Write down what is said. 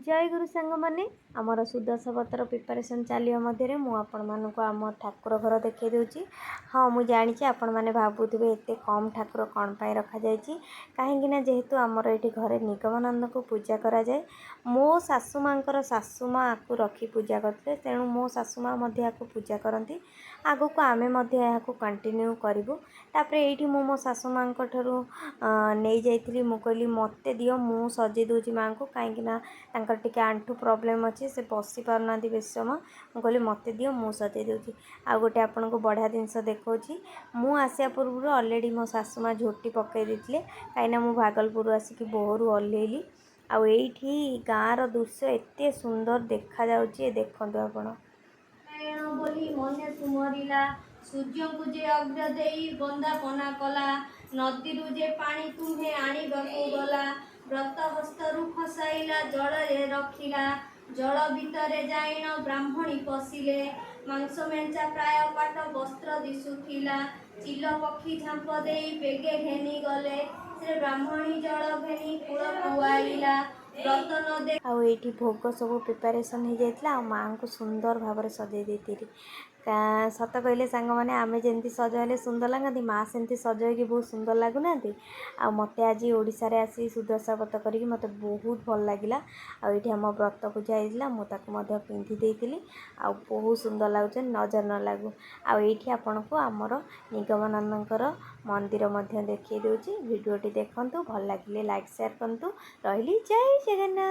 ଜୟ ଗୁରୁ ସାଙ୍ଗମାନେ, ଆମର ସୁଦଶା ବ୍ରତର ପ୍ରିପାରେସନ୍ ଚାଲିବା ମଧ୍ୟରେ ମୁଁ ଆପଣମାନଙ୍କୁ ଆମ ଠାକୁର ଘର ଦେଖାଇ ଦେଉଛି। ହଁ, ମୁଁ ଜାଣିଛି ଆପଣମାନେ ଭାବୁଥିବେ, ଏତେ କମ୍ ଠାକୁର କ'ଣ ପାଇଁ ରଖାଯାଇଛି। କାହିଁକି ନା ଯେହେତୁ ଆମର ଏଇଠି ଘରେ ନିଗମାନନ୍ଦଙ୍କୁ ପୂଜା କରାଯାଏ, ମୋ ଶାଶୁ ମାଆଙ୍କର ଶାଶୁ ମା ଆକୁ ରଖି ପୂଜା କରୁଥିଲେ। ତେଣୁ ମୋ ଶାଶୁ ମା ମଧ୍ୟ ଏହାକୁ ପୂଜା କରନ୍ତି। ଆଗକୁ ଆମେ ମଧ୍ୟ ଏହାକୁ କଣ୍ଟିନ୍ୟୁ କରିବୁ। ତାପରେ ଏଇଠି ମୁଁ ମୋ ଶାଶୁ ମାଆଙ୍କ ଠାରୁ ନେଇଯାଇଥିଲି। ମୁଁ କହିଲି, ମୋତେ ଦିଅ, ମୁଁ ସଜେଇ ଦେଉଛି ମାଆଙ୍କୁ। କାହିଁକି ନା ତାଙ୍କର ଟିକେ ଆଣ୍ଠୁ ପ୍ରୋବ୍ଲେମ୍ ଅଛି, ସେ ବସି ପାରୁନାହାନ୍ତି ବେଶୀ ସମୟ। ମୁଁ କହିଲି, ମୋତେ ଦିଅ, ମୁଁ ସଜେଇ ଦେଉଛି। ଆଉ ଗୋଟେ ଆପଣଙ୍କୁ ବଢ଼ିଆ ଜିନିଷ ଦେଖାଉଛି। ମୁଁ ଆସିବା ପୂର୍ବରୁ ଅଲରେଡ଼ି ମୋ ଶାଶୁ ମା ଝୋଟି ପକାଇ ଦେଇଥିଲେ, କାହିଁକିନା ମୁଁ ଭାଗଲପୁରରୁ ଆସିକି ଭୋରୁ ଓହ୍ଲେଇଲି। ଆଉ ଏଇଠି ଗାଁର ଦୃଶ୍ୟ ଏତେ ସୁନ୍ଦର ଦେଖାଯାଉଛି, ଦେଖନ୍ତୁ ଆପଣ। ନାରାୟଣ ବୋଲି ମନେ ସୁମରିଲା। ସୂର୍ଯ୍ୟଙ୍କୁ ଯେ ଅର୍ଘ୍ୟ ଦେଇ ବନ୍ଦାପନା କଲା, ନଦୀରୁ ଯେ ପାଣି ତୁମ୍ଭେ ଆଣିବାକୁ ଗଲା, ବ୍ରତ ହସ୍ତରୁ ଖସାଇଲା, ଜଳରେ ରଖିଲା। ଜଳ ଭିତରେ ଯାଇଣ ବ୍ରାହ୍ମଣୀ ପଶିଲେ, ମାଂସ ମେଞ୍ଚା ପ୍ରାୟ ପାଟ ବସ୍ତ୍ର ଦିଶୁଥିଲା। ଚିଲ ପକ୍ଷୀ ଝାମ୍ପ ଦେଇ ବେଗେ ଘେନି ଗଲେ, ସେ ବ୍ରାହ୍ମଣୀ ଜଳ ଘେନି କୂଳକୁ ଆଇଲା। ବ୍ରତ ନ ଦେ ଆଉ ଏଇଠି ଭୋଗ ସବୁ ପ୍ରିପାରେସନ୍ ହେଇଯାଇଥିଲା ଆଉ ମାଆଙ୍କୁ ସୁନ୍ଦର ଭାବରେ ସଜେଇ ଦେଇଥିଲି। ସତ କହିଲେ ସାଙ୍ଗମାନେ, ଆମେ ଯେମିତି ସଜ ହେଲେ ସୁନ୍ଦର ଲାଗନ୍ତି, ମାଆ ସେମିତି ସଜ ହେଇକି ବହୁତ ସୁନ୍ଦର ଲାଗୁନାହାନ୍ତି? ଆଉ ମୋତେ ଆଜି ଓଡ଼ିଶାରେ ଆସି ସୁଦଶା ବ୍ରତ କରିକି ମୋତେ ବହୁତ ଭଲ ଲାଗିଲା। ଆଉ ଏଇଠି ଆମ ବ୍ରତ ପୂଜା ହେଇଥିଲା, ମୁଁ ତାକୁ ମଧ୍ୟ ପିନ୍ଧି ଦେଇଥିଲି। ଆଉ ବହୁତ ସୁନ୍ଦର ଲାଗୁଛନ୍ତି, ନଜର ନ ଲାଗୁ। ଆଉ ଏଇଠି ଆପଣଙ୍କୁ ଆମର ନିଗମାନନ୍ଦଙ୍କର ମନ୍ଦିର ମଧ୍ୟ ଦେଖାଇ ଦେଉଛି। ଭିଡ଼ିଓଟି ଦେଖନ୍ତୁ, ଭଲ ଲାଗିଲେ ଲାଇକ୍, ସେୟାର କରନ୍ତୁ। ରହିଲି, ଜୟ ଜଗନ୍ନାଥ।